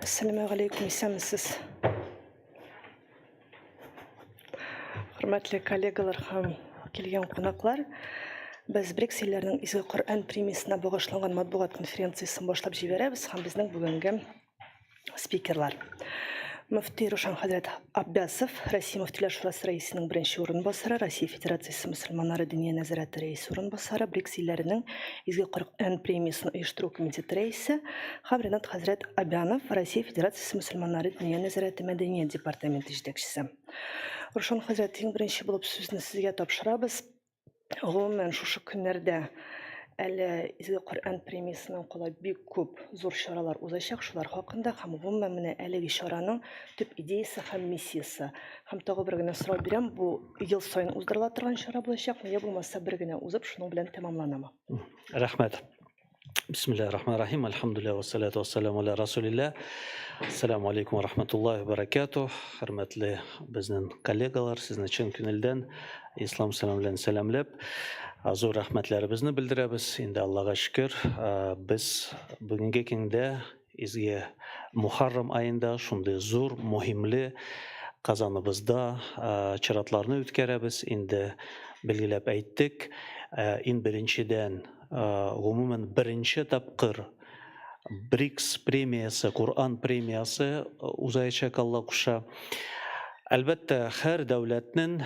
Әссәламәгаләйкүм, исәнмесез. Хөрмәтле коллегалар һәм килгән кунаклар, без БРИКС илләренең Изге Коръән премиясенә багышланган матбугат конференциясен башлап җибәрәбез һәм безнең бүгенге спикерлар. Мөфти Рушан хәзрәт Аббясов, Россия Мөфтиләр Шурасы рәисенең беренче урынбасары, Россия Федерациясе мөселманнары Диния нәзарәте рәисе урынбасары, БРИКС илләренең Изге Коръән премиясен оештыру комитеты рәисе һәм Ренат хәзрәт Абянов, Россия Федерациясе мөселманнары Диния нәзарәте мәдәният департаменты җитәкчесе. Рушан хәзрәт, иң беренче булып сүзне сезгә тапшырабыз. Гомумән, шушы көннәрдә әле Изге Коръән премиясеннән кала бик күп зур чаралар узачак, шулар хакында һәм гомумән менә әлеге чараның төп идеясе һәм миссиясе. Һәм тагы бер генә сорау бирәм, бу ел саен уздырыла торган чара булачакмы, я булмаса бер генә узып, шуның белән тәмамланамы? Рәхмәт. Бисмиллахи рахмани рахим. Альхамдулилла вассалату вассаламу аля расулилла. Ассаламу алейкум ва рахматуллахи ва баракатух. Хөрмәтле безнең коллегалар, сезне чын күңелдән ислам сәлам белән сәламләп, зур рәхмәтләребезне белдерәбез. Инде Аллага шөкер, без бүгенге көндә изге Мухаррам аенда шундый зур, мөһимле Казаныбызда чиратларны үткәрәбез. Инде билгеләп әйттек, иң беренчедән, гомумән, беренче тапкыр БРИКС премиясе, Коръән премиясе узаячак, Алла куша. Әлбәттә, һәр дәүләтнең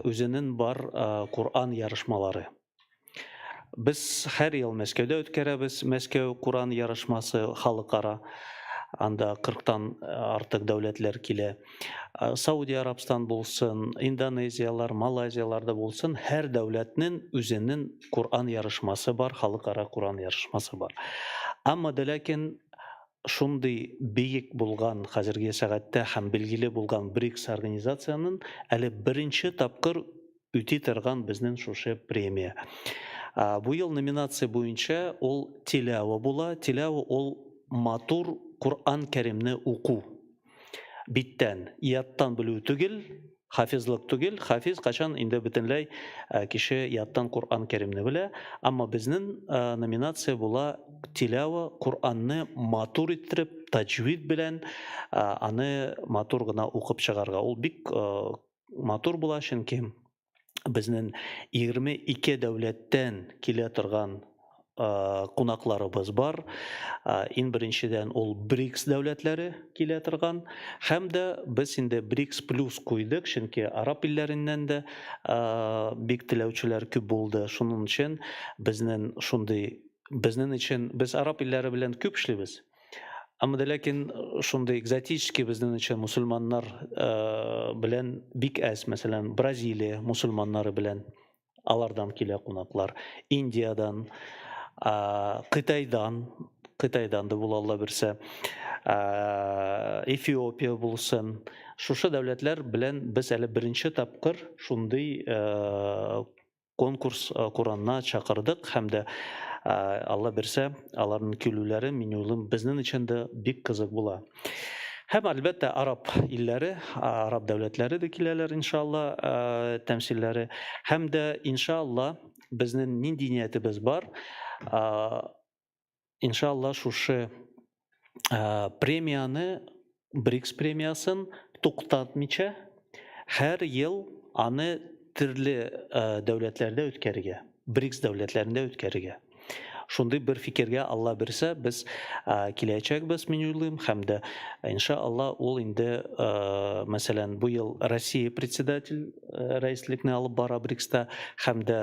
үзенең бар Коръән ярышмалары. Без һәр ел Мәскәүдә үткәрәбез Мәскәү Куран ярышмасы халыкара. Анда 40-тан артык дәүләтләр килә. Сауди Арабстан булсын, Индонезиялар, Малайзиялар да булсын, һәр дәүләтнең үзенең Куран ярышмасы бар, халыкара Куран ярышмасы бар. Әмма дә ләкин шундый бөек булган хәзерге сәгатьтә һәм билгеле булган БРИКС организациянең әле беренче тапкыр үти торган безнең шушы премия. Бу ел номинация буенча ул тилява була. Тилява ул матур Коръән Кәримне уку. Биттән, яттан белү түгел, хафизлык түгел. Хафиз качан инде бөтенләй кеше яттан Коръән Кәримне белә. Әмма безнең номинация була тилява Коръәнне матур иттереп, таҗвид белән аны матур гына укып чыгарга. Ул бик матур була, чөнки безнең 22 дәүләттән килә торган кунакларыбыз бар. Иң беренчедән ул БРИКС дәүләтләре килә торган. Һәм дә без инде БРИКС плюс куйдык, чөнки араб илләреннән дә бик теләүчеләр күп булды. Шуның өчен безнең шундый безнең өчен без араб илләре белән күп эшлибез. Әмма дә ләкин шундый экзотический безнең өчен мусульманнар белән бик әз, мәсәлән, Бразилия мусульманнары белән алардан килә кунаклар, Индиядан, Кытайдан, Кытайдан да була Алла бирсә, Эфиопия булсын. Шушы дәүләтләр белән без әле беренче тапкыр шундый конкурс Куранна чакырдык һәм дә Алла бирсә, аларның килүләре, мин уйлыйм, безнең өчен дә бик кызык була. Һәм әлбәттә араб илләре, араб дәүләтләре дә киләләр, иншалла, тәмсилләре. Һәм дә иншалла безнең нинди ниятебез бар? Иншалла шушы премияне, БРИКС премиясын туктатмыйча, һәр ел аны төрле дәүләтләрдә үткәрергә, БРИКС дәүләтләрендә үткәрергә. Шундый бер фикергә Алла бирсә, без киләчәкбез, мин уйлыйм, һәм дә иншалла ул инде, мәсәлән, бу ел Россия председатель рәислекне алып бара БРИКСта, һәм дә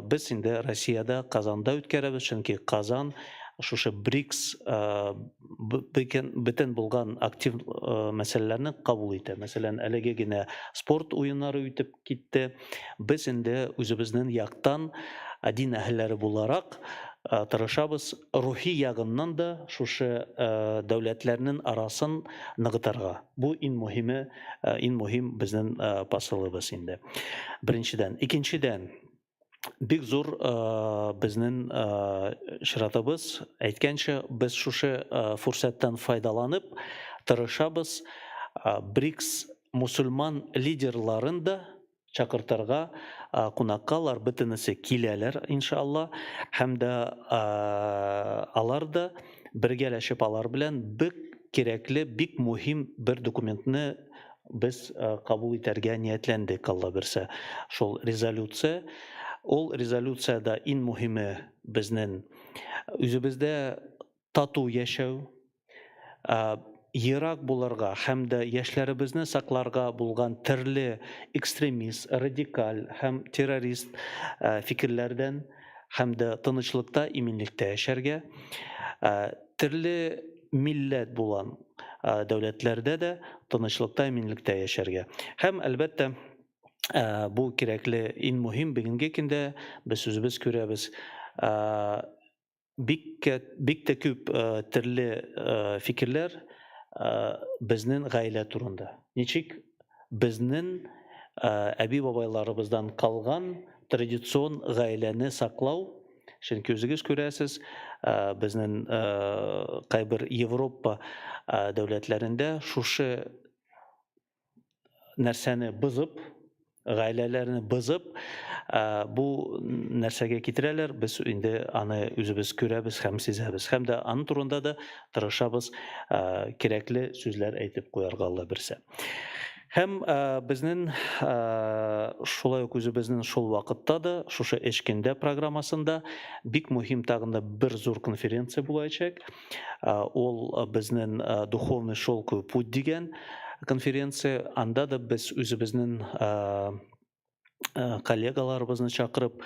без инде Россиядә, Казанда үткәрәбез, чөнки Казан шушы БРИКС бөтен булган актив мәсьәләләрне кабул итә. Мәсәлән, әлеге генә спорт уеннары үтеп китте. Без инде үзебезнең яктан дин әһелләре буларак тырышабыз рухи ягыннан да шушы дәүләтләрнең арасын ныгытырга. Бу иң мөһиме, иң мөһим безнең посылыбыз инде. Беренчедән. Икенчедән, бик зур безнең чиратыбыз. Әйткәнчә, без шушы фурсәттән файдаланып тырышабыз БРИКС мусульман лидерларын да чакыртырга кунакка. Алар бөтенесе киләләр, иншалла, һәм дә алар да бергәләшеп алар белән бик кирәкле, бик мөһим бер документны без кабул итәргә ниятләндек, Алла бирсә. Шул резолюция. Ул резолюциядә иң мөһиме безнең үзебездә тату яшәү, ерак булырга һәм дә яшьләребезне сакларга булган төрле экстремист, радикаль һәм террорист фикерләрдән һәм дә тынычлыкта, иминлектә яшәргә, төрле милләт булган дәүләтләрдә дә тынычлыкта, иминлектә яшәргә. Һәм, әлбәттә, бу кирәкле, иң мөһим бүгенге көндә без үзебез күрәбез, бик бик тә күп төрле фикерләр безнең гаилә турында. Ничек безнең әби-бабайларыбыздан калган традицион гаиләне саклау, чөнки үзегез күрәсез, безнең кайбер Европа дәүләтләрендә шушы нәрсәне бозып, гаиләләрне бозып, бу нәрсәгә китерәләр, без инде аны үзебез күрәбез һәм сизәбез. Һәм дә аның турында да тырышабыз кирәкле сүзләр әйтеп куярга Алла бирсә. Һәм безнең шулай ук үзебезнең шул вакытта да, шушы эш көндә программасында бик мөһим тагын да бер зур конференция булачак. Ул безнең Духовный шелковый путь дигән конференция. Анда да без үзебезнең коллегаларыбызны чакырып,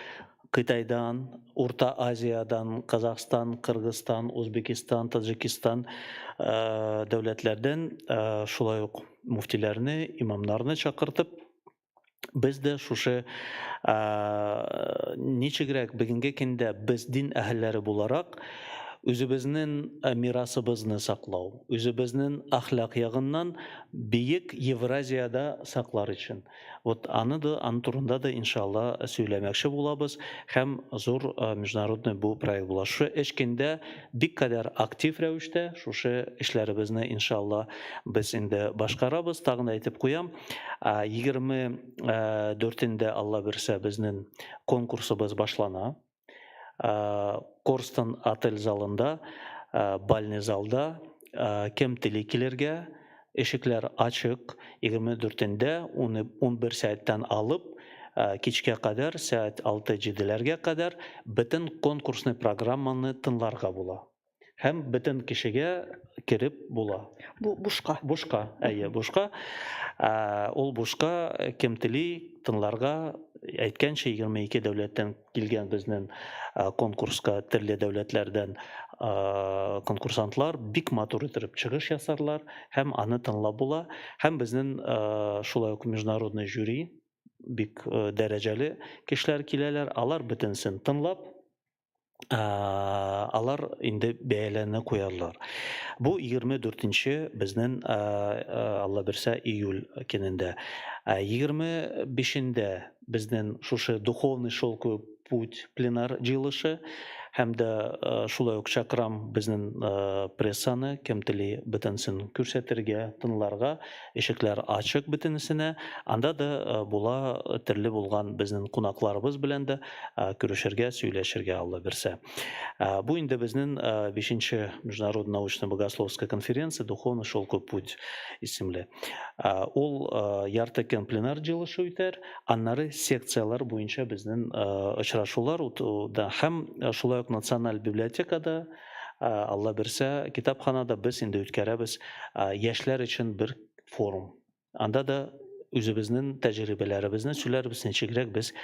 Кытайдан, Урта Азиядан, Казахстан, Кыргызстан, Узбекистан, Таджикистан дәүләтләрдән шулай ук муфтиләрне, имамнарны чакыртып, без дә шушы ничегрәк бүгенге көндә без дин әһелләре буларак үзебезнең мирасыбызны саклау, үзебезнең әхлак ягыннан биек Евразиядә саклар өчен. Вот аны да, аны турында да иншалла сөйләмәкче булабыз һәм зур международный бу проект була. Шушы эш көндә бик кадәр актив рәвештә шушы эшләребезне иншалла без инде башкарабыз. Тагын да әйтеп куям, 24-ендә Алла бирсә безнең конкурсыбыз башлана. Корстон отель залында, бальный залда кем тели килергә, ишекләр ачык. 24-ендә 11 сәгатьтән алып кичкә кадәр, сәгать 6-7-ләргә кадәр бөтен конкурсный программаны тыңларга була. Һәм бөтен кешегә кереп була. Бу бушка. Бушка, әйе, бушка. Ул бушка, кем тели тыңларга, әйткәнчә, 22 дәүләттән килгән безнең конкурска төрле дәүләтләрдән конкурсантлар бик матур итеп чыгыш ясарлар һәм аны тыңлап була. Һәм безнең шулай ук международный жюри бик дәрәҗәле кешеләр киләләр, алар бөтенсен тыңлап, алар инде бәяләрне куярлар. Бу 24-нче безнең Алла бирсә июль көнендә. 25-ндә безнең шушы духовный шелковый путь пленар җыелышы һәм дә шулай ук чакырам безнең прессаны, кем тели бөтенсен күрсәтергә, тыңларга. Ишекләр ачык бөтенесенә. Анда да була төрле булган безнең кунакларыбыз белән дә күрешергә, сөйләшергә Алла бирсә. Бу инде безнең 5нче международная научно-богословская конференция Духовный шелковый путь исемле. Ул ярты көн пленар җыелышы үтәр, аннары секцияләр буенча безнең очрашулар һәм шулай ук националь библиотекада Алла бирсә, китапханада без инде үткәрәбез яшьләр өчен бер форум. Анда да үзебезнең тәҗрибәләребезне сөйләрбез, ничегрәк без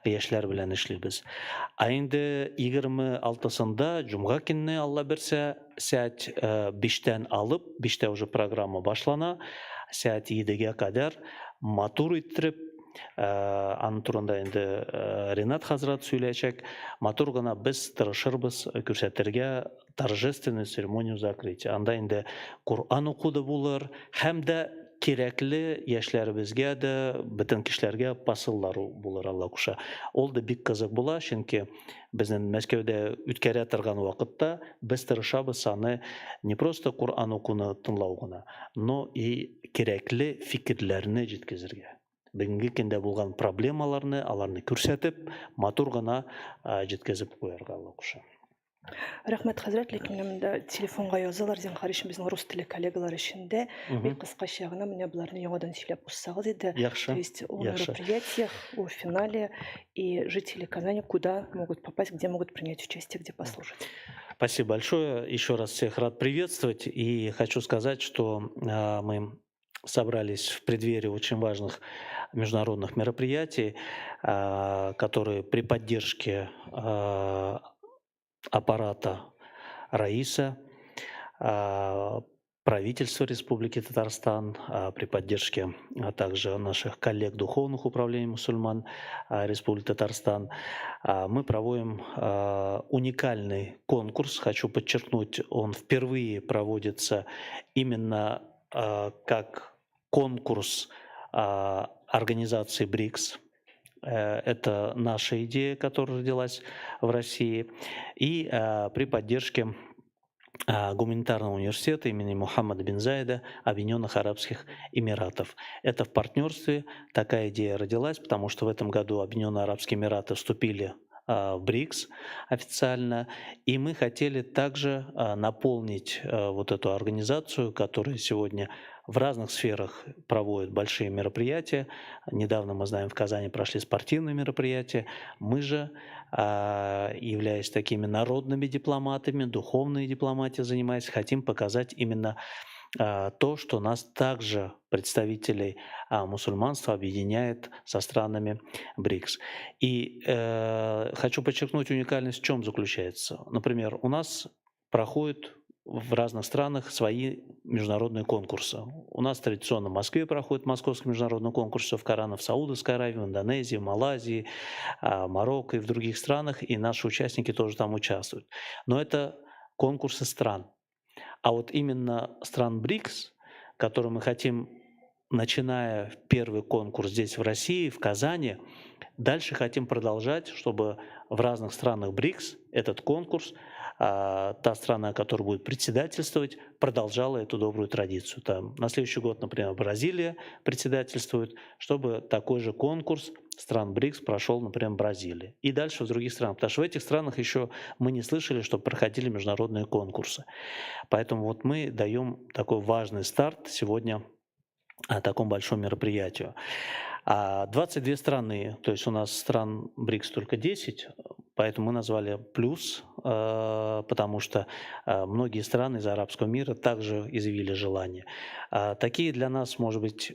яшьләр белән эшлибез. Ә инде 26-сында җомга көнне Алла бирсә, сәгать 5-тән алып, 5-тә уже программа башлана, сәгать 7-гә кадәр матур иттереп Аның турында инде Ренат хәзрәт сөйләячәк. Матур гына без тырышырбыз күрсәтергә торжественную церемонию закрытия. Анда инде Коръән уку да булыр һәм дә кирәкле яшьләребезгә дә, бөтен кешеләргә посыллар булыр, Алла куша. Ул да бик кызык була, чөнки безнең Мәскәүдә үткәрә торган вакытта без тырышабыз аны не просто Коръән укуны тыңлау гына, но и кирәкле фикерләрне җиткезергә. Бүгенге көндә булган проблемаларны, аларны күрсәтеп, матур гына җиткезеп куярга Алла куша. Рәхмәт, хәзрәт, ләкин менә монда телефонга язалар, зинһар өчен безнең рус теле коллегалар өчен дә бик кыскача гына менә боларны яңадан сөйләп узсагыз иде. Яхшы. То есть о мероприятиях, о финале и жители Казани куда могут попасть, где могут принять участие, где послушать. Спасибо большое. Еще раз всех рад приветствовать. И хочу сказать, что мы собрались в преддверии очень важных международных мероприятий, которые при поддержке аппарата Раиса, правительства Республики Татарстан, при поддержке также наших коллег духовных управлений мусульман Республики Татарстан, мы проводим уникальный конкурс. Хочу подчеркнуть, он впервые проводится именно как конкурс организации БРИКС. Это наша идея, которая родилась в России. И при поддержке Гуманитарного университета имени Мухаммада бин Заида Объединенных Арабских Эмиратов. Это в партнерстве такая идея родилась, потому что в этом году Объединенные Арабские Эмираты вступили в БРИКС официально, и мы хотели также наполнить вот эту организацию, которая сегодня в разных сферах проводит большие мероприятия. Недавно, мы знаем, в Казани прошли спортивные мероприятия. Мы же, являясь такими народными дипломатами, духовной дипломатией занимаясь, хотим показать именно то, что нас также, представителей мусульманства, объединяет со странами БРИКС. И хочу подчеркнуть, уникальность в чем заключается. Например, у нас проходит в разных странах свои международные конкурсы. У нас традиционно в Москве проходит Московский международный конкурс Корана, в Саудовской Аравии, в Индонезии, в Малайзии, Марокко и в других странах, и наши участники тоже там участвуют. Но это конкурсы стран. А вот именно стран БРИКС, которые мы хотим, начиная первый конкурс здесь в России, в Казани, дальше хотим продолжать, чтобы в разных странах БРИКС этот конкурс, та страна, которая будет председательствовать, продолжала эту добрую традицию. Там на следующий год, например, Бразилия председательствует, чтобы такой же конкурс стран БРИКС прошел, например, в Бразилии. И дальше в других странах. Потому что в этих странах еще мы не слышали, чтобы проходили международные конкурсы. Поэтому вот мы даем такой важный старт сегодня такому большому мероприятию. 22 страны, то есть у нас стран БРИКС только 10, поэтому мы назвали плюс, потому что многие страны из арабского мира также изъявили желание. Такие для нас, может быть,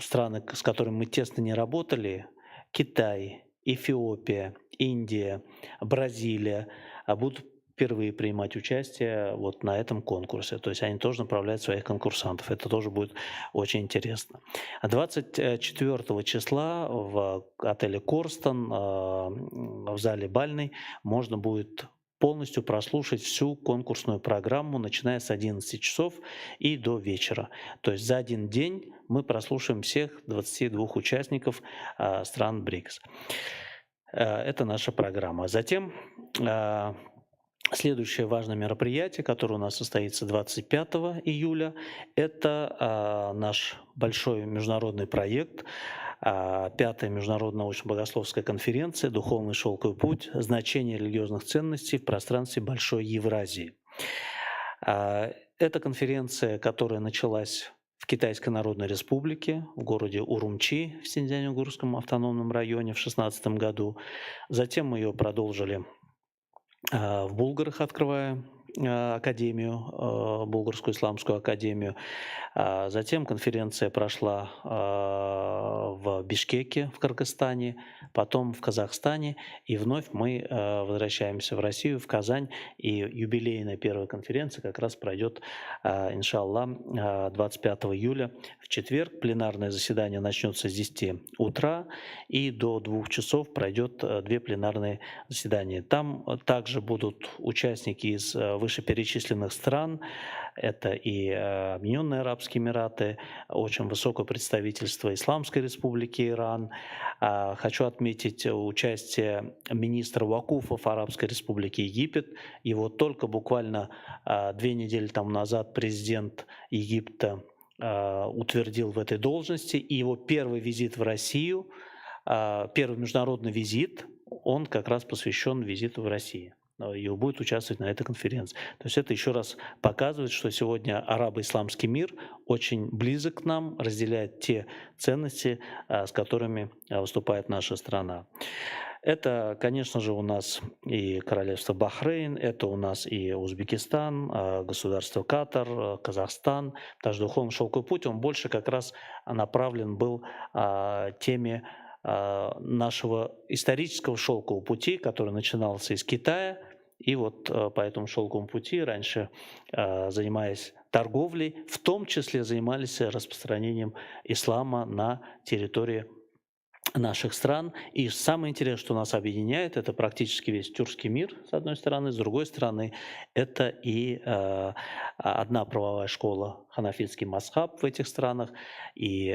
страны, с которыми мы тесно не работали, Китай, Эфиопия, Индия, Бразилия, будут впервые принимать участие вот на этом конкурсе. То есть они тоже направляют своих конкурсантов. Это тоже будет очень интересно. 24 числа в отеле Корстон, в зале бальной, можно будет полностью прослушать всю конкурсную программу, начиная с 11 часов и до вечера. То есть за один день мы прослушаем всех 22 участников стран БРИКС. Это наша программа. Затем следующее важное мероприятие, которое у нас состоится 25 июля, это наш большой международный проект, 5-я международная научно-богословская конференция «Духовный шелковый путь. Значение религиозных ценностей в пространстве Большой Евразии». Это конференция, которая началась в Китайской Народной Республике, в городе Урумчи в Синьцзян-Уйгурском автономном районе в 2016 году. Затем мы ее продолжили в Булгарах, открывая академию, Булгарскую исламскую академию. Затем конференция прошла в Бишкеке, в Кыргызстане, потом в Казахстане, и вновь мы возвращаемся в Россию, в Казань, и юбилейная первая конференция как раз пройдет, иншаллах, 25 июля в четверг. Пленарное заседание начнется с 10 утра, и до 2 часов пройдет 2 пленарные заседания. Там также будут участники из вышеперечисленных стран. Это и Объединенные Арабские Эмираты, очень высокое представительство Исламской Республики Иран. Хочу отметить участие министра Вакуфов Арабской Республики Египет. Его только буквально 2 недели тому назад президент Египта утвердил в этой должности. И его первый визит в Россию, первый международный визит, он как раз посвящен визиту в Россию. и будет участвовать на этой конференции. То есть это еще раз показывает, что сегодня арабо-исламский мир очень близок к нам, разделяет те ценности, с которыми выступает наша страна. Это, конечно же, у нас и королевство Бахрейн, это у нас и Узбекистан, государство Катар, Казахстан. Даже духовный шелковый путь, он больше как раз направлен был теме нашего исторического шелкового пути, который начинался из Китая. И вот по этому шелковому пути раньше, занимаясь торговлей, в том числе занимались распространением ислама на территории наших стран. И самое интересное, что нас объединяет, это практически весь тюркский мир, с одной стороны, с другой стороны, это и одна правовая школа, ханафитский мазхаб в этих странах. И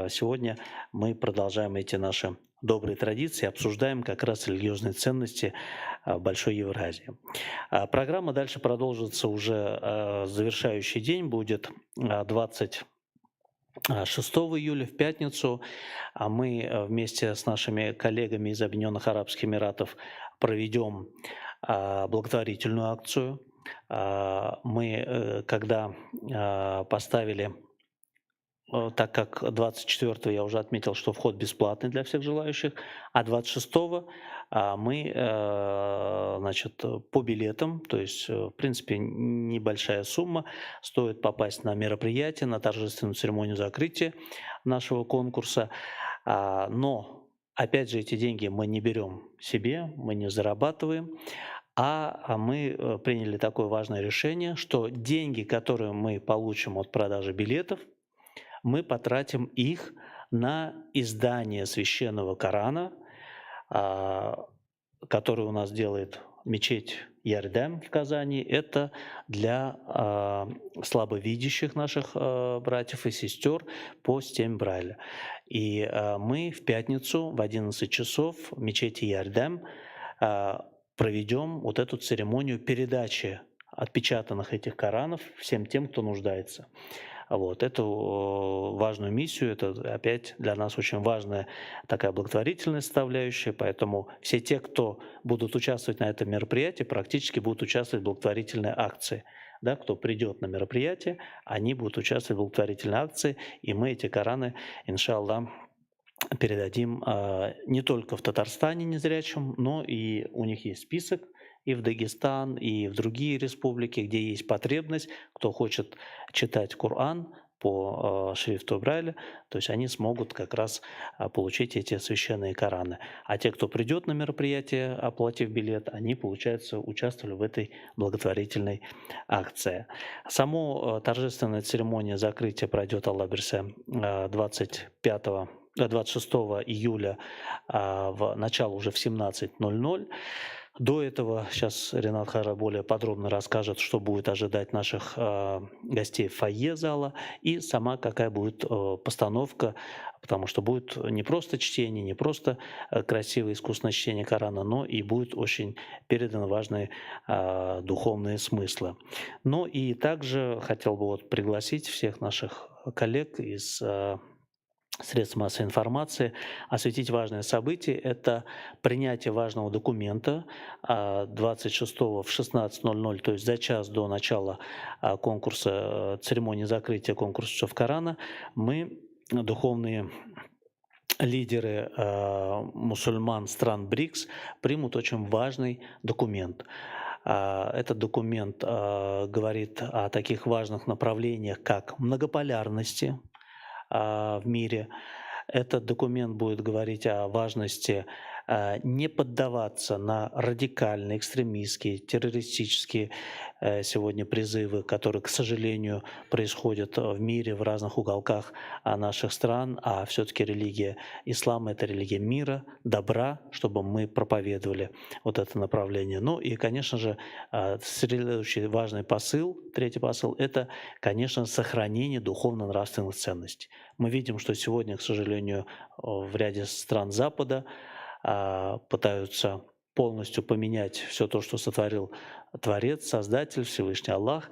сегодня мы продолжаем эти наши добрые традиции, обсуждаем как раз религиозные ценности Большой Евразии. Программа дальше продолжится уже, завершающий день будет 26 июля в пятницу. А мы вместе с нашими коллегами из Объединенных Арабских Эмиратов проведем благотворительную акцию. Мы, когда поставили, так как 24-го я уже отметил, что вход бесплатный для всех желающих, а 26-го мы, значит, по билетам, то есть, в принципе, небольшая сумма, стоит попасть на мероприятие, на торжественную церемонию закрытия нашего конкурса. Но, опять же, эти деньги мы не берем себе, мы не зарабатываем, а мы приняли такое важное решение, что деньги, которые мы получим от продажи билетов, мы потратим их на издание священного Корана, который у нас делает мечеть Ярдем в Казани. Это для слабовидящих наших братьев и сестер по системе Брайля. И мы в пятницу в 11 часов в мечети Ярдем проведем вот эту церемонию передачи отпечатанных этих Коранов всем тем, кто нуждается. Вот, эту важную миссию, это опять для нас очень важная такая благотворительная составляющая, поэтому все те, кто будут участвовать на этом мероприятии, практически будут участвовать в благотворительной акции. Да, кто придет на мероприятие, они будут участвовать в благотворительной акции, и мы эти Кораны, иншаллах, передадим не только в Татарстане незрячим, но и у них есть список, и в Дагестан, и в другие республики, где есть потребность, кто хочет читать Коран по шрифту Брайля, то есть они смогут как раз получить эти священные Кораны. А те, кто придет на мероприятие, оплатив билет, они, получается, участвовали в этой благотворительной акции. Само торжественная церемония закрытия пройдет, Алла бирсә, 26 июля в начало уже в 17:00. До этого сейчас Ренат хәзрәт более подробно расскажет, что будет ожидать наших гостей в фойе зала и сама какая будет постановка, потому что будет не просто чтение, не просто красивое искусственное чтение Корана, но и будет очень переданы важные духовные смыслы. Ну и также хотел бы вот пригласить всех наших коллег из средств массовой информации осветить важное событие. Это принятие важного документа 26 в 16:00, то есть за час до начала конкурса, церемонии закрытия конкурса Корана, мы, духовные лидеры мусульман стран БРИКС, примут очень важный документ. Этот документ говорит о таких важных направлениях, как многополярности в мире. Этот документ будет говорить о важности не поддаваться на радикальные, экстремистские, террористические сегодня призывы, которые, к сожалению, происходят в мире, в разных уголках наших стран, а все-таки религия ислама — это религия мира, добра, чтобы мы проповедовали вот это направление. Ну и, конечно же, следующий важный посыл, третий посыл, это, конечно, сохранение духовно-нравственных ценностей. Мы видим, что сегодня, к сожалению, в ряде стран Запада пытаются полностью поменять все то, что сотворил Творец, Создатель, Всевышний Аллах,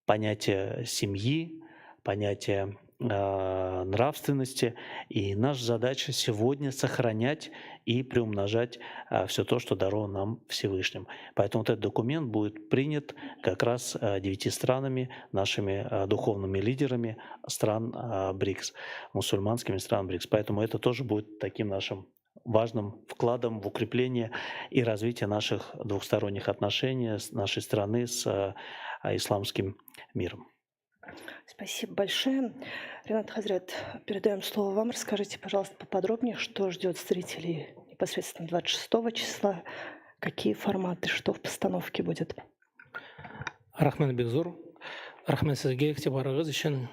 понятие семьи, понятие нравственности. И наша задача сегодня сохранять и приумножать все то, что даровано нам Всевышним. Поэтому вот этот документ будет принят как раз 9 странами, нашими духовными лидерами стран БРИКС, мусульманскими странами БРИКС. Поэтому это тоже будет таким нашим важным вкладом в укрепление и развитие наших двухсторонних отношений с нашей страны с исламским миром. Спасибо большое. Ренат Хазрат, передаем слово вам. Расскажите, пожалуйста, поподробнее, что ждет зрителей непосредственно 26 числа, какие форматы, что в постановке будет. Рәхмәт бик зур. Рәхмәт сезгә игътибарыгыз өчен.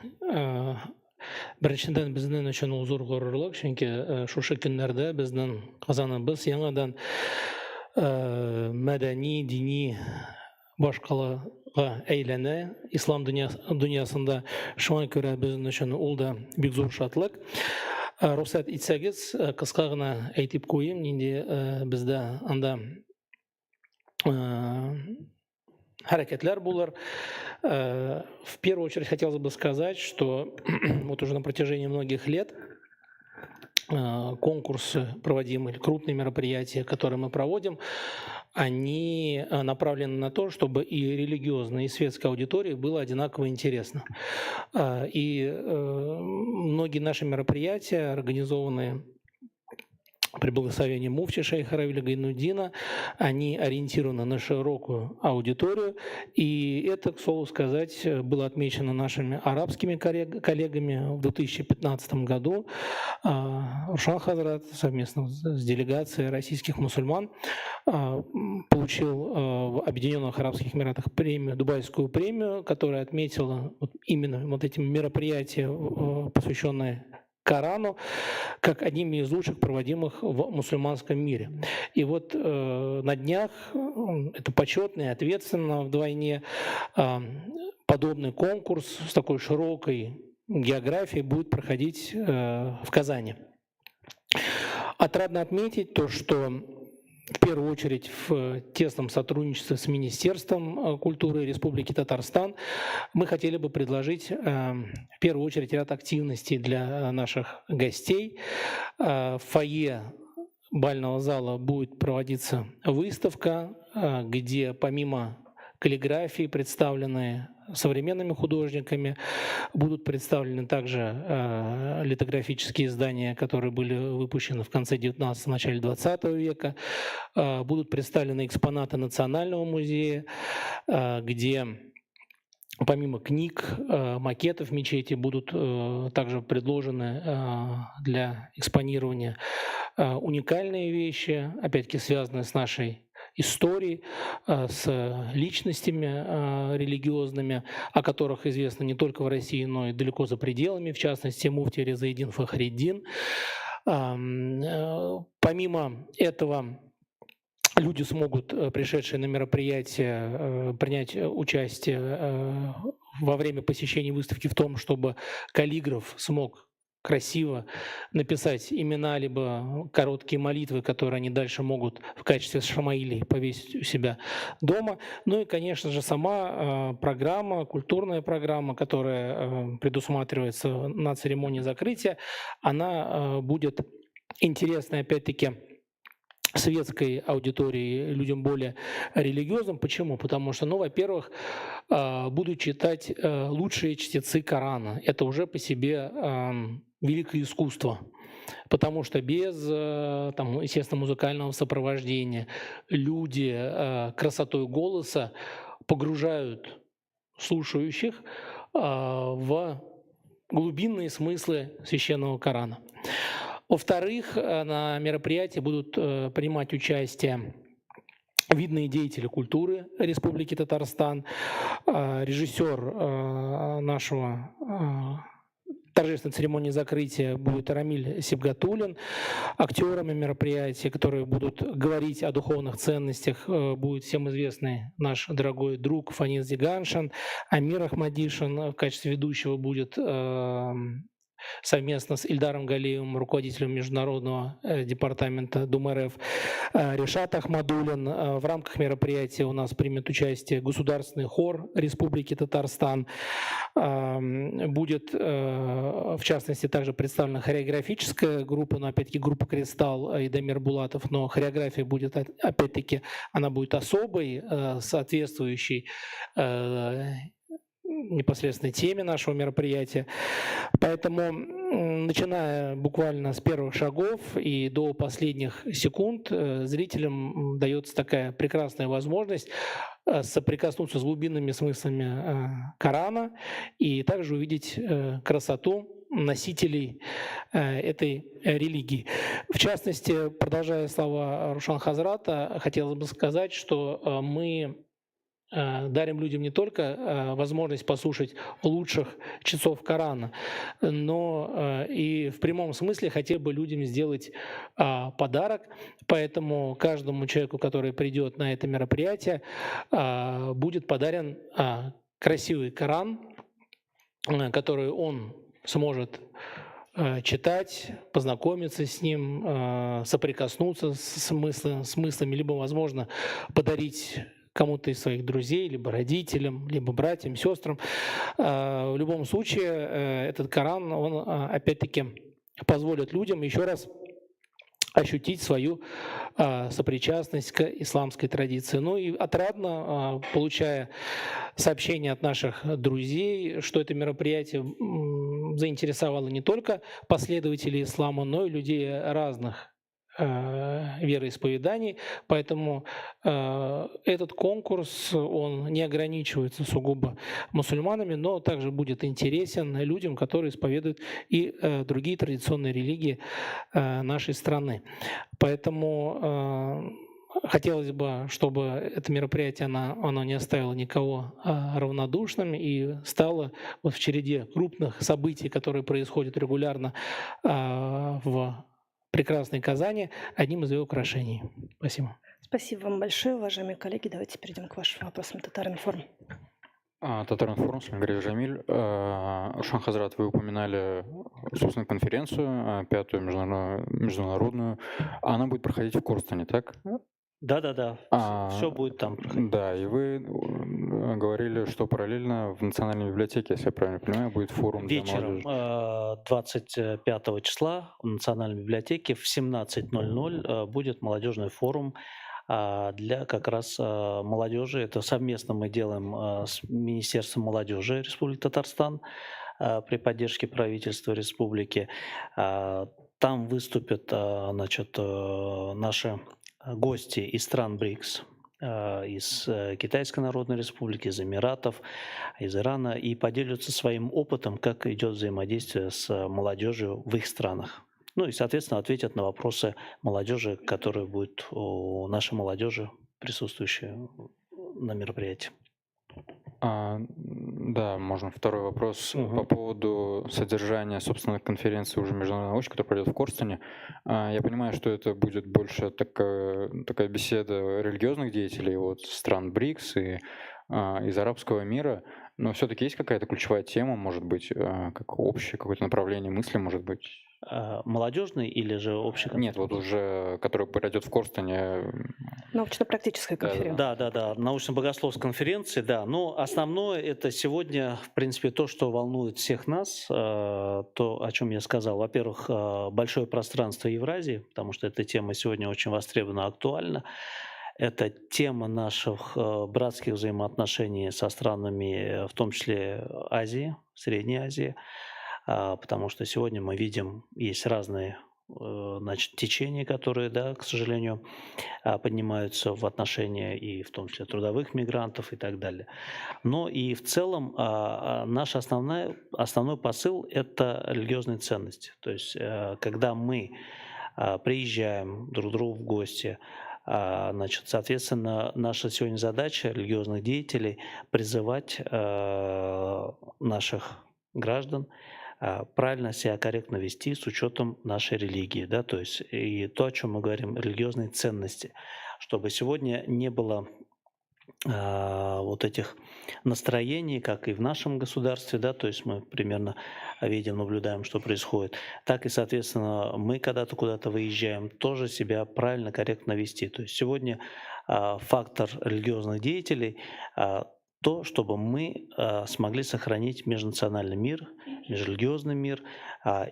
Беренчедән, безнең өчен ул зур горурлык, чөнки шушы көннәрдә безнең Казаныбыз яңадан мәдәни, дини башкалага әйләнә ислам дөньясында. Шуңа күрә безнең өчен ул да бик зур шатлык. Рөхсәт итсәгез, кыска гына әйтеп куйыйм, нинди бездә анда хәрәкәтләр булыр. В первую очередь хотелось бы сказать, что вот уже на протяжении многих лет конкурсы проводимые, или крупные мероприятия, которые мы проводим, они направлены на то, чтобы и религиозной, и светской аудитории было одинаково интересно. И многие наши мероприятия, организованные при благословении муфти шейха Равиля Гайнутдина, они ориентированы на широкую аудиторию. И это, к слову сказать, было отмечено нашими арабскими коллегами в 2015 году. Рушан Хазрат совместно с делегацией российских мусульман получил в Объединенных Арабских Эмиратах премию, Дубайскую премию, которая отметила вот именно вот эти мероприятия, посвященные Корану, как одними из лучших проводимых в мусульманском мире. И вот на днях, это почетно и ответственно вдвойне, подобный конкурс с такой широкой географией будет проходить в Казани. Отрадно отметить то, что в первую очередь в тесном сотрудничестве с Министерством культуры Республики Татарстан мы хотели бы предложить в первую очередь ряд активностей для наших гостей. В фойе бального зала будет проводиться выставка, где помимо каллиграфии, представленные современными художниками, будут представлены также литографические издания, которые были выпущены в конце 19-го, начале 20 века, будут представлены экспонаты Национального музея, где помимо книг, макетов мечети будут также предложены для экспонирования уникальные вещи, опять-таки связанные с нашей историей, с личностями религиозными, о которых известно не только в России, но и далеко за пределами, в частности, муфти Резаиддин Фахриддин. Помимо этого, люди смогут, пришедшие на мероприятие, принять участие во время посещения выставки в том, чтобы каллиграф смог красиво написать имена либо короткие молитвы, которые они дальше могут в качестве шамаилей повесить у себя дома. Ну и, конечно же, сама программа, культурная программа, которая предусматривается на церемонии закрытия, она будет интересной, опять-таки, светской аудитории, людям более религиозным. Почему? Потому что, во-первых, будут читать лучшие чтецы Корана. Это уже по себе великое искусство, потому что без, естественно, музыкального сопровождения люди красотой голоса погружают слушающих в глубинные смыслы священного Корана. Во-вторых, на мероприятии будут принимать участие видные деятели культуры Республики Татарстан, режиссер нашего торжественной церемонии закрытия будет Рамиль Сибгатуллин. Актерами мероприятия, которые будут говорить о духовных ценностях, будет всем известный наш дорогой друг Фанис Зиганшин. Амир Ахмадишин в качестве ведущего будет совместно с Ильдаром Галиевым, руководителем Международного департамента Дум РФ, Ришат Ахмадуллин. В рамках мероприятия у нас примет участие Государственный хор Республики Татарстан. Будет, в частности, также представлена хореографическая группа, но опять-таки группа «Кристалл» и Дамир Булатов, но хореография будет, опять-таки, она будет особой, соответствующей непосредственной теме нашего мероприятия. Поэтому, начиная буквально с первых шагов и до последних секунд, зрителям дается такая прекрасная возможность соприкоснуться с глубинными смыслами Корана и также увидеть красоту носителей этой религии. В частности, продолжая слова Рушан Хазрата, хотелось бы сказать, что мы дарим людям не только возможность послушать лучших чтецов Корана, но и в прямом смысле хотели бы людям сделать подарок. Поэтому каждому человеку, который придет на это мероприятие, будет подарен красивый Коран, который он сможет читать, познакомиться с ним, соприкоснуться с смыслами, либо, возможно, подарить кому-то из своих друзей, либо родителям, либо братьям, сестрам. В любом случае, этот Коран, он опять-таки позволит людям еще раз ощутить свою сопричастность к исламской традиции. Ну и отрадно, получая сообщения от наших друзей, что это мероприятие заинтересовало не только последователей ислама, но и людей разных вероисповеданий, поэтому этот конкурс, он не ограничивается сугубо мусульманами, но также будет интересен людям, которые исповедуют и другие традиционные религии нашей страны. Поэтому хотелось бы, чтобы это мероприятие, оно не оставило никого равнодушным и стало вот в череде крупных событий, которые происходят регулярно в прекрасной Казани, одним из ее украшений. Спасибо. Спасибо вам большое, уважаемые коллеги. Давайте перейдем к вашим вопросам. Татаринформ. Татаринформ, Сулейман Жамиль. Рушан Хазрат, вы упоминали, собственно, конференцию, пятую международную. Она будет проходить в Корстоне, так? Да-да-да, все будет там проходить. Да, и вы говорили, что параллельно в Национальной библиотеке, если я правильно понимаю, будет форум для вечером молодежи. 25 числа в Национальной библиотеке в 17:00 будет молодежный форум для как раз молодежи. Это совместно мы делаем с Министерством молодежи Республики Татарстан при поддержке правительства республики. Там выступят, значит, наши гости из стран БРИКС, из Китайской Народной Республики, из Эмиратов, из Ирана, и поделятся своим опытом, как идет взаимодействие с молодежью в их странах. Ну и, соответственно, ответят на вопросы молодежи, которые будут у нашей молодежи, присутствующей на мероприятии. Да, можно второй вопрос по поводу содержания, собственно, конференции уже международной научной, которая пройдет в Корстоне. Я понимаю, что это будет больше такая беседа религиозных деятелей от стран БРИКС и из арабского мира, но все-таки есть какая-то ключевая тема, может быть, как общее какое-то направление мысли, может быть? Молодежный или же общий? Нет, вот уже, который пройдет в Корстоне. Научно-практическая конференция. Да, научно-богословская конференция, да. Но основное это сегодня, в принципе, то, что волнует всех нас, то, о чем я сказал. Во-первых, большое пространство Евразии, потому что эта тема сегодня очень востребована, актуальна. Это тема наших братских взаимоотношений со странами, в том числе Азии, Средней Азии, потому что сегодня мы видим, есть разные, значит, течения, которые, да, к сожалению, поднимаются в отношении и в том числе трудовых мигрантов и так далее. Но и в целом наш основной посыл – это религиозные ценности. То есть когда мы приезжаем друг к другу в гости, значит, соответственно, наша сегодня задача религиозных деятелей призывать наших граждан правильно себя корректно вести с учетом нашей религии, да, то есть и то, о чем мы говорим, религиозные ценности, чтобы сегодня не было вот этих настроений, как и в нашем государстве, да, то есть мы примерно видим, наблюдаем, что происходит, так и, соответственно, мы когда-то куда-то выезжаем, тоже себя правильно, корректно вести. То есть сегодня фактор религиозных деятелей то, чтобы мы смогли сохранить межнациональный мир, межрелигиозный мир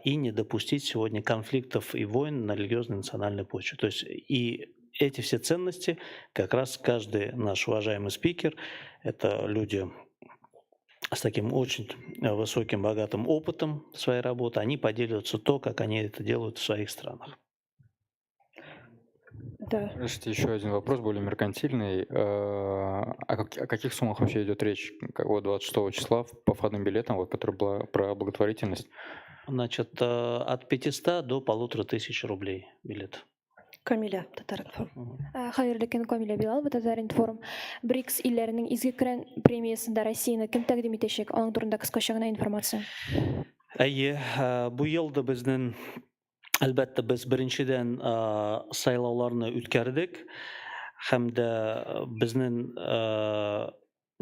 и не допустить сегодня конфликтов и войн на религиозной национальной почве. То есть и эти все ценности как раз каждый наш уважаемый спикер, это люди с таким очень высоким, богатым опытом своей работы, они поделятся то, как они это делают в своих странах. Да. Разрешите еще один вопрос, более меркантильный. О каких суммах вообще идет речь? Вот 26 числа по входным билетам, вот, который была про благотворительность? Значит, от 500 до 1500 рублей билет. Камиля, Татар-информ. Хәерле көн, Камиля Билалова, Татар-информ. БРИКС илләренең Изге Коръән премиясендә Россияне кем тәкъдим итәчәк? Аның турында кыскача гына информация. Әйе, бу елда безнең, әлбәттә, без беренчедән сайлауларны үткәрдек һәм дә безнең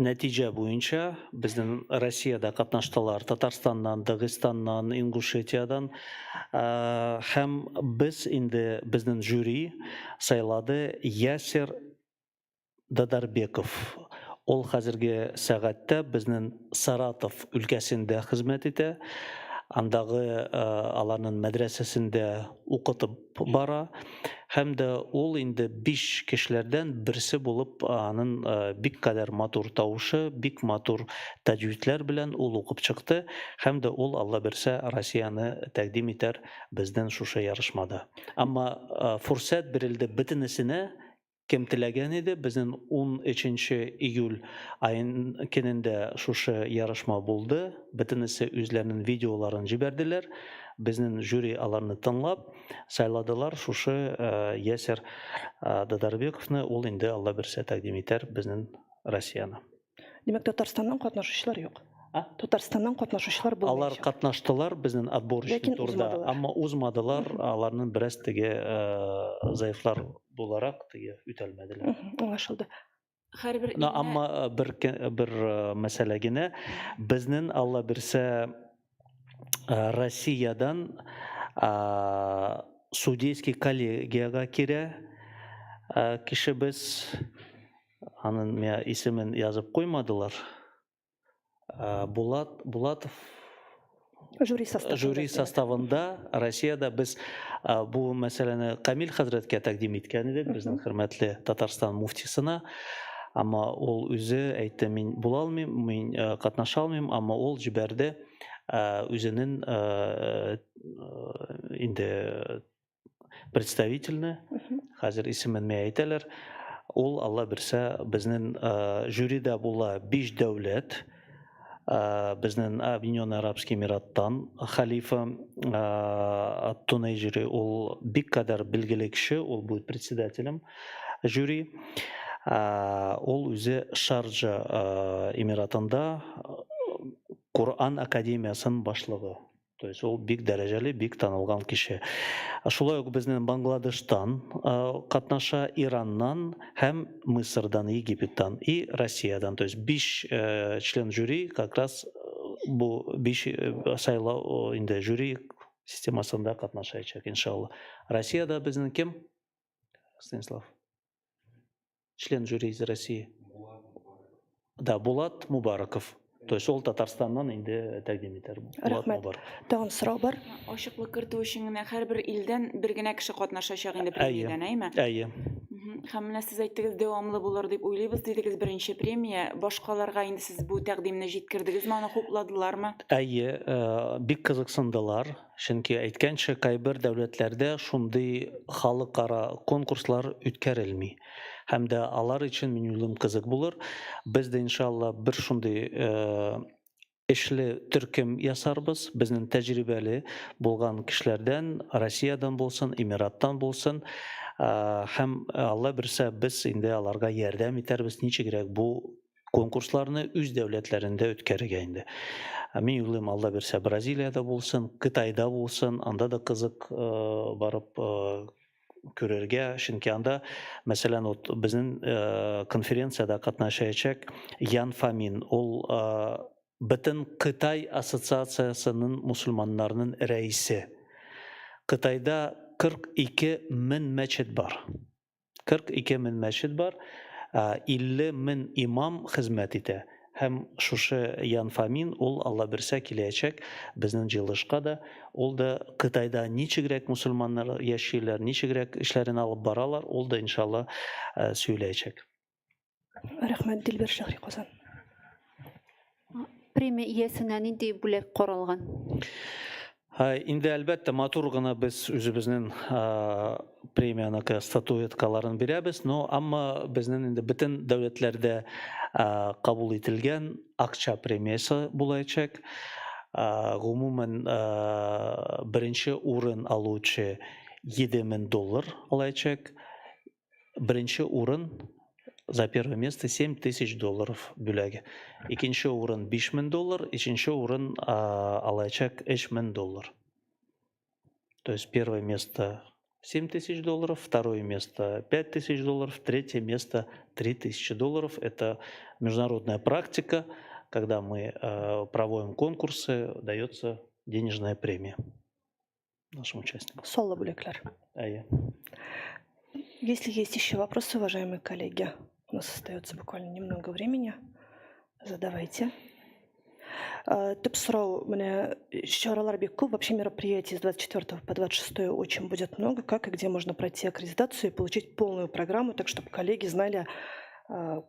нәтиҗә буенча безнең Россиядә катнаштылар Татарстаннан, Дагыстаннан, Ингушетиядән, һәм без инде безнең жюри сайлады Ясер Дадарбеков. Ул хәзерге сәгатьтә безнең Саратов өлкәсендә хезмәт итә. Андагы аларның мәдрәсәсендә укытып бара. Һәм дә ул инде 5 кешеләрдән берсе булып, аның бик кадәр матур тавышы, бик матур тәҗвидләр белән ул укып чыкты. Һәм дә ул, Алла бирсә, Россияне тәкъдим итәр безнең шушы ярышмада. Әмма фурсат бирелде бөтенесенә, кем теләгән иде, безнең 13 июль аен көнендә шушы ярышма булды. Бөтенесе үзләренең видеоларын җибәрделәр. Безнең жюри аларны тыңлап, сайладылар шушы Ясер Дадарбековны. Ул инде, Алла бирсә, тәкъдим итәр безнең Россияне. Димәк, Татарстаннан катнашучылар юк. А? Татарстаннан катнашучылар Алар булмаячак. катнаштылар безнең отборочный Ләкин турда, узмадылар. әмма узмадылар. Аларның бераз теге заифлар буларак теге үтәлмәделәр. Аңлашылды. Һәрбер Но, илне әмма бер мәсьәлә генә, безнең, Алла бирсә, Россиядан судейский коллегияга кирә кешебез, аның миңа исемен язып куймадылар. Булатов Жюри составында. Жюри составында Россияда без бу мәсьәләне Камил хәзрәткә тәкъдим иткән идек, безнең хөрмәтле Татарстан муфтисына. Әмма ул үзе әйтте, мин була алмыйм, мин катнаша алмыйм, әмма ул җибәрде үзенең инде представительне, хәзер исемен миңа әйтәләр. Ул, Алла бирсә, безнең жюрида була 5 дәүләт, безнең Объединенный Арабский Эмираттан халифа Ат-Тунайҗири, ул бик кадәр билгеле кеше, ул будет председателем жюри. Ул үзе Шарджа Эмиратында Куран академиясының башлыгы. То есть ул бик дәрәҗәле, бик танылган кеше. Шулай ук безнең Бангладештан катнаша, Ираннан һәм Мисырдан, Египеттан и Россиядан. То есть 5 член жюри как раз бу 5 сайлау инде жюри системасында катнашачак, иншалла. Россияда безнең кем? Станислав. Член жюри из России. Да, Булат Мубараков. То есть ул Татарстаннан инде тәкъдим итәр. Булат Рәхмәт. Мубараков. Тагын сорау бар. Ачыклык кертү өчен генә һәрбер илдән бер генә кеше катнашачак инде Әйе. премиядән, әйме? Әйе. Һәм менә сез әйттегез, дәвамлы булыр дип уйлыйбыз, дидегез беренче премия. Башкаларга инде сез бу тәкъдимне җиткердегезме, аны хупладылармы? Әйе, бик кызыксындылар. Чөнки әйткәнчә, кайбер дәүләтләрдә шундый халыкара конкурслар үткәрелми. Һәм дә алар өчен мин уйлыйм кызык булыр. Без дә иншалла бер шундый эшле төркем ясарбыз. Безнең тәҗрибәле булган кешеләрдән, Россиядан булсын, Эмираттан булсын. Һәм Алла бирсә, без инде аларга ярдәм итәрбез, ничегрәк бу конкурсларны үз дәүләтләрендә үткәрергә инде. Мин уйлыйм, Алла бирсә, Бразилиядә булсын, Кытайда булсын, анда да кызык барып Күрергә, чөнки анда, мәсәлән, вот безнең конференциядә катнашачак Ян Фамин, ул бөтен Кытай ассоциациясенең мусульманнарының рәисе. Кытайда 42 мең мәчет бар. 42 мең мәчет бар, 50 мең имам хезмәт итә. Һәм шушы Ян Фамин, ул, Алла бирсә, киләчәк безнең җыелышка да. Ул да Кытайда ничегрәк мусульманнар яшиләр, ничегрәк эшләрен алып баралар, ул да, иншалла, сөйләячәк. Рәхмәт, Дилбәр Шәһри, Казан. Премия иясенә нинди бүләк каралган? Инде, әлбәттә, матур гына без үзебезнең премиянеке статуэткаларын бирәбез, но әмма безнең инде бөтен дәүләтләрдә кабул ителгән акча премиясе булачак. Гомумән, беренче урын алучы 7000 доллар алачак. Беренче урын, за первое место, 7 тысяч долларов бүләге. Икенче урын 5000 доллар, өченче урын алачак 3000 доллар. То есть первое место 7 тысяч долларов, второе место 5 тысяч долларов, третье место 3 тысячи долларов. Это международная практика, когда мы проводим конкурсы, дается денежная премия нашим участникам. Саллы бүләкләр. Әйе. Если есть еще вопросы, уважаемые коллеги, у нас остается буквально немного времени. Задавайте. Төп сорау, менә чаралар бик күп, вообще мероприятий с 24 по 26 очень будет много. Как и где можно пройти аккредитацию и получить полную программу, так чтобы коллеги знали,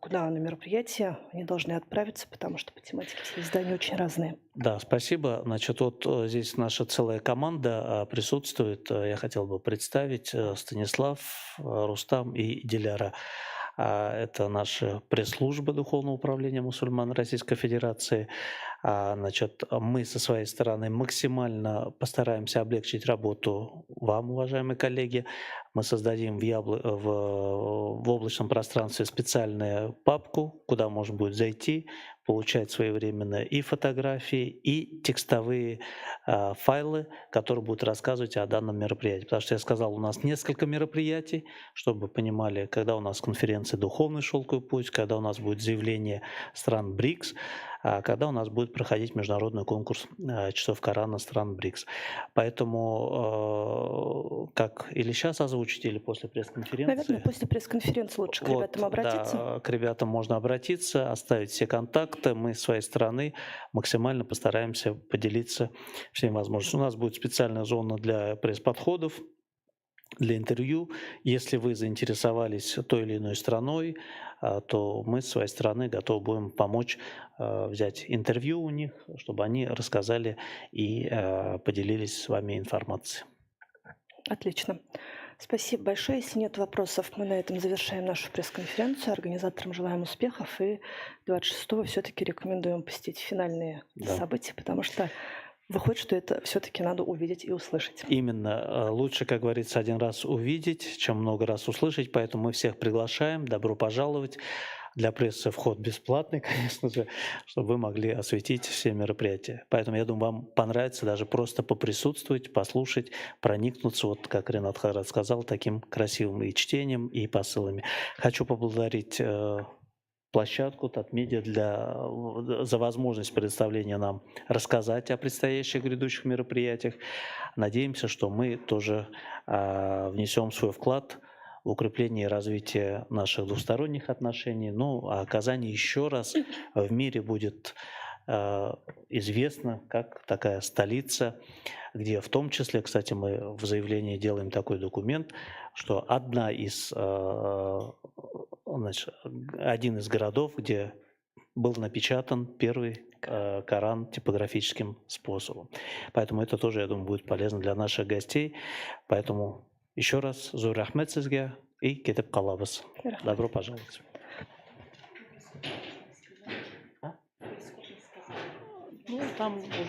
куда на мероприятие они должны отправиться, потому что по тематике все издания очень разные. Да, спасибо. Значит, вот здесь наша целая команда присутствует. Я хотел бы представить: Станислав, Рустам и Диляра. Это наша пресс-служба Духовного управления мусульман Российской Федерации. Значит, мы со своей стороны максимально постараемся облегчить работу вам, уважаемые коллеги. Мы создадим в облачном пространстве специальную папку, куда можно будет зайти, получать своевременно и фотографии, и текстовые файлы, которые будут рассказывать о данном мероприятии. Потому что я сказал, у нас несколько мероприятий, чтобы понимали, когда у нас конференция «Духовный шелковый путь», когда у нас будет заявление стран БРИКС, когда у нас будет проходить международный конкурс часов Корана стран БРИКС. Поэтому, как или сейчас озвучить, или после пресс-конференции? Наверное, после пресс-конференции лучше к Вот, ребятам обратиться. Да, к ребятам можно обратиться, оставить все контакты. Мы с своей стороны максимально постараемся поделиться всеми возможностями. У нас будет специальная зона для пресс-подходов, для интервью. Если вы заинтересовались той или иной страной, то мы с своей стороны готовы будем помочь взять интервью у них, чтобы они рассказали и поделились с вами информацией. Отлично. Спасибо большое. Если нет вопросов, мы на этом завершаем нашу пресс-конференцию. Организаторам желаем успехов. И 26-го все-таки рекомендуем посетить финальные события, потому что выходит, что это все-таки надо увидеть и услышать. Именно. Лучше, как говорится, один раз увидеть, чем много раз услышать. Поэтому мы всех приглашаем. Добро пожаловать. Для прессы вход бесплатный, конечно же, чтобы вы могли осветить все мероприятия. Поэтому, я думаю, вам понравится даже просто поприсутствовать, послушать, проникнуться, вот как Ренат хәзрәт сказал, таким красивым и чтением, и посылами. Хочу поблагодарить площадку Татмедиа за возможность предоставления нам рассказать о предстоящих грядущих мероприятиях. Надеемся, что мы тоже внесем свой вклад в укрепление и развитие наших двусторонних отношений. Ну, а Казань еще раз в мире будет известна как такая столица, где в том числе, кстати, мы в заявлении делаем такой документ, что значит, один из городов, где был напечатан первый Коран типографическим способом. Поэтому это тоже, я думаю, будет полезно для наших гостей. Поэтому еще раз зур рәхмәт сезгә и көтеп калабыз. Рәхмәт. Добро пожаловать. А? Ну, там уже